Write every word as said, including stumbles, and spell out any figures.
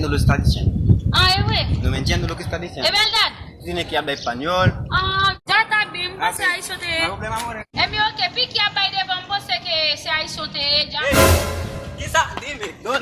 Los Tradition. Ah, e vre? Nou menm djèn nou Los Tradition. E bèl dat? Tine ki ap bay panyòl. Ah, dat a bim, m panse Ayisyen te ye. Nan pwoblèm amore. E mi oke, pi ki ap bay devan, m panse ke se Ayisyen te ye, dja. Kisa? Dime, don.